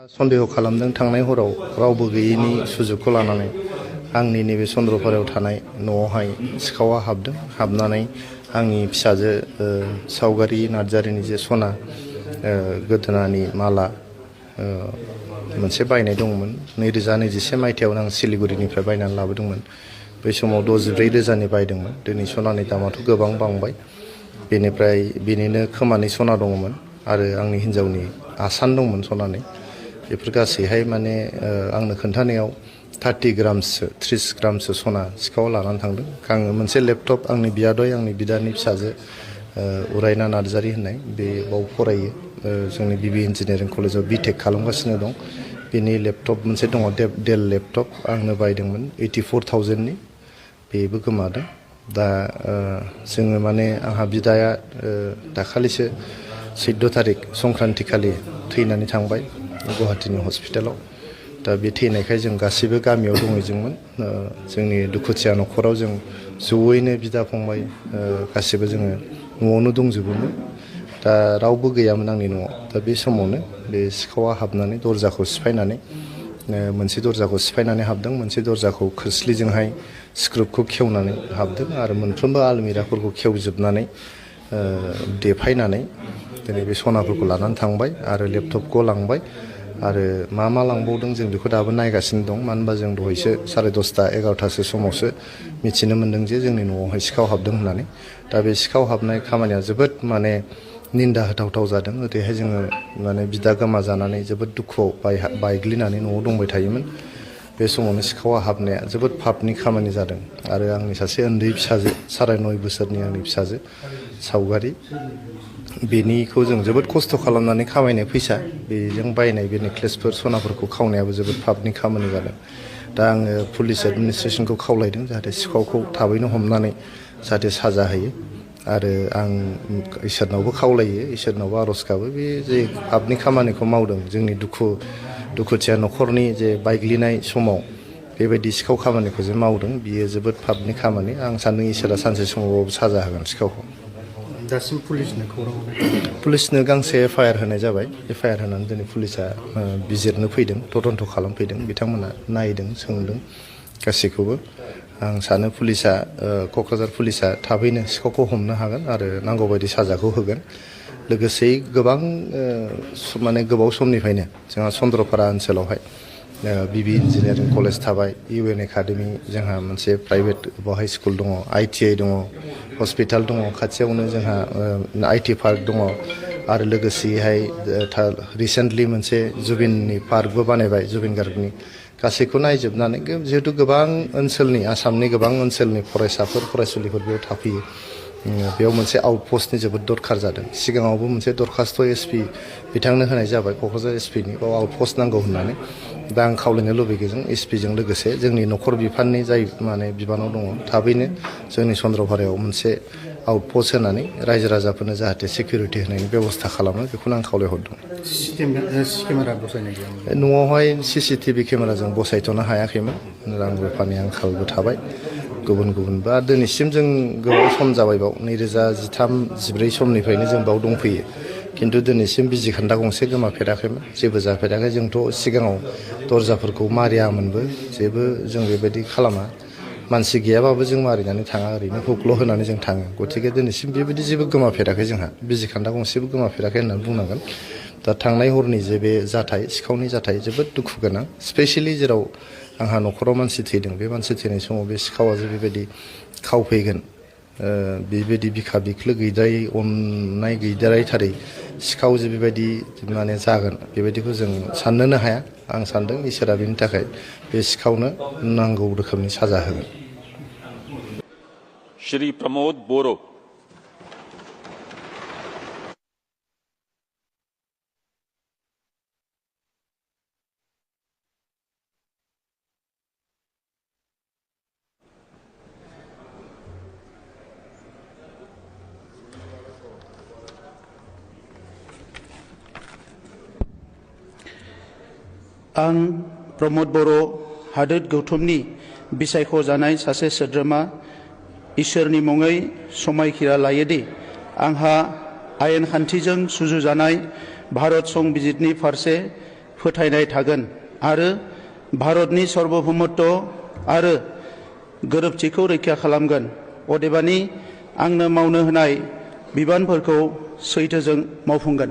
सन्देह खालामदों थांनाय हराव रावबो गैयैनि सुजुगखौ लानानै आंनि नैबे चन्द्रपारायाव थानाय न'आवहाय सिखावा हाबदों। हाबनानै आंनि फिसाजो सावगारि नार्जारिनि जे सना गोदोनानि माला मोनसे बायनाय दंमोन 2021 मायथाइयावनो आं सिलिगुरिनिफ्राय बायनानै लाबोदोंमोन। बै समाव 64,000नि बायदोंमोन। दिनै सनानि दामाथ' गोबां बांबाय। बेनिफ्राय बिनिनो खोमानि सना दङमोन आरो आंनि हिन्जावनि आसान दंमोन सनानि। बेफोर गासैहाय माने आंनो खोन्थानायाव 30 ग्रामसो 30 ग्रामसो सना सिखाव लानानै थांदों। आङो मोनसे लेपटप आंनि बियादै आंनि बिदानि फिसाजो उरायना नार्जारि होननाय बे बाव फरायो जोंनि बिबि इन्जिनियारिं कलेजाव बिटेक खालामगासिनो दं। बेनि लेपटप मोनसे दङ डेल लेपटप आंनो बायदोंमोन 84,000नि बेबो गोमादों। दा जोङो माने आंहा बिदाया दाखालिसो 14 थारिख संक्रान्ति खालि थैनानै थांबाय गुवाहाटीनि हस्पिटालाव। दा बे थैनायखाय जों गासैबो गामियाव दंहैजोंमोन। जोंनि दुखुथिया न'खराव जों जयैनो बिदा फंबाय गासिबो जोङो न'आवनो दंजोबोमोन। दा रावबो गैयामोन आंनि न'आव। दा बे समावनो बे सिखावा हाबनानै दरजाखौ सिफायनानै मोनसे दरजाखौ सिफायनानै हाबदों। मोनसे दरजाखौ खोस्लिजोंहाय स्क्रुपखौ खेवनानै हाबदों आरो मोनफ्रोमबो आलमिराफोरखौ खेवजोबनानै देफायनानै दिनै बे सनाफोरखौ लानानै थांबाय आरो लेपटपखौ लांबाय आरो मा लांबावदों जों बेखौ दाबो नायगासिनो दं। मानो होनबा जों दहायसो 10:30 11थासो समावसो मिथिनो मोन्दों जे जोंनि न'आवहाय सिखाव हाबदों होननानै। दा बे सिखाव हाबनाय खामानिया जोबोद माने निन्दा होथावथाव जादों। ओरैहाय जोङो माने बिदा गोमा जानानै जोबोद दुखुआव बायग्लिनानै न'आव दंबाय थायोमोन। बे समावनो सिखावा हाबनाया जोबोद पापनि खामानि जादों आरो आंनि सासे उन्दै फिसाजो 9.5 बोसोरनि आंनि फिसाजो सावगारि बेनिखौ जों जोबोद खस्थ' खालामनानै खामायनाय फैसा बेजों बायनाय बे नेक्लेसफोर सनाफोरखौ खावनायाबो जोबोद पापनि खामानि जादों। दा आङो पुलिस एडमिनिस्ट्रेसनखौ खावलायदों जाहाथे सिखावखौ थाबैनो हमनानै जाहाथे साजा होयो आरो आं इसोरनावबो खावलायो इसोरनावबो आर'ज गाबो बे जे पापनि खामानिखौ मावदों जोंनि दुखुथिया न'खरनि जे बायग्लिनाय समाव बेबायदि सिखाव खामानिखौ जे मावदों बियो जोबोद पापनि खामानि। आं सान्दों इसोरा सानसे समावबाबो साजा होगोन सिखावखौ। दासिम पुलिसनो खौरां हरनाय पुलिसनो गांसे एफआइआर होनाय जाबाय। एफआइआर होनानै दिनै पुलिसा बिजिरनो फैदों तदन्त खालामफैदों। बिथांमोना नायदों सोंदों गासैखौबो। आं सानो पुलिसा क'क्राझार पुलिसा थाबैनो सिखावखौ हमनो हागोन आरो नांगौ बायदि साजाखौ होगोन। लोगोसे गोबां माने गोबाव समनिफ्रायनो जोंहा चन्द्रपारा ओनसोलावहाय बिबि इन्जिनियारिं कलेज थाबाय इउएन एकाडेमि जोंहा मोनसे प्राइभेट बहाय स्कुल दङ ITI दङ हस्पिटाल दङ खाथियावनो जोंहा IT पार्क दङ आरो लोगोसेहाय रिसेन्टलि मोनसे जुबिननि पार्कबो बानायबाय जुबिन गार्गनि। गासैखौ नायजोबनानै जिहेतु गोबां ओनसोलनि आसामनि गोबां ओनसोलनि फरायसाफोर फरायसुलिफोर बेयाव थाफैयो। बेयाव मोनसे आउटपस्टनि जोबोद दरखार जादों। सिगाङावबो मोनसे दरखास्त SP बिथांनो होनाय जाबाय क'क्राझार SPनि बाव आउटपस्ट नांगौ होननानै। दा आं खावलायनो लुबैगोन SPजों लोगोसे जोंनि न'खर बिफाननि जाय माने बिबानाव दङ थाबैनो जोंनि चन्द्रपारायाव मोनसे आउटपस्ट होनानै रायजो राजाफोरनो जाहाथे सिकिउरिटि होनायनि बेब'स्था खालामो बेखौनो आं खावलायहरदों। केमेरा बसायनाय गैयामोन न'आवहाय CCTV केमेरा जों बसायथ'नो हायाखैमोन। रां रुफानि आंखालबो थाबाय गुबुनबो आरो दिनैसिम जों गोबाव सम जाबाय बाव 2013-14 समनिफ्रायनो जों बाव दंफैयो। खिन्थु दिनैसिम बिजि खान्दा गंसे गोमाफेराखैमोन जेबो जाफेराखै। जोंथ' सिगाङाव दरजाफोरखौ मारियामोनबो जेबो जों बेबायदि खालामा। मानसि गैयाबाबो जों मारिनानै थाङा ओरैनो हुकल' होनानै जों थाङो। गथिखे दिनैसिम बेबायदि जेबो गोमाफेराखै जोंहा बिजि खान्दा गंसेबो गोमाफेराखै होननानै बुंनांगोन। दा थांनाय हरनि जे बे जाथाय सिखावनि जाथाय जोबोद दुखु गोनां। स्पेसियेलि जेराव आंहा न'खराव मानसि थैदों बे मानसि थैनाय समाव बे सिखावा जे बेबायदि खावफैगोन बेबायदि बिखा बिख्लो गैद्रायै अननाय गैद्रायथारै सिखाव जे बेबायदि माने जागोन बेबायदिखौ जों साननोनो हाया। आं सान्दों इसोरा बेनि थाखाय बे सिखावनो नांगौ रोखोमनि साजा होगोन। श्री प्रमोद बोरो आं प्रमोद बर' हादोर गौथुमनि बिसायख'जानाय सासे सोद्रोमा इसोरनि मुङै समायखिरा लायोदि आंहा आयेन खान्थिजों सुजुजानाय भारत संबिजितनि फारसे फोथायनाय थागोन आरो भारतनि सार्वभौमत्व आरो गोरोबथिखौ रैखा खालामगोन। अदेबानि आंनो मावनो होनाय बिबानफोरखौ सैथोजों मावफुंगोन।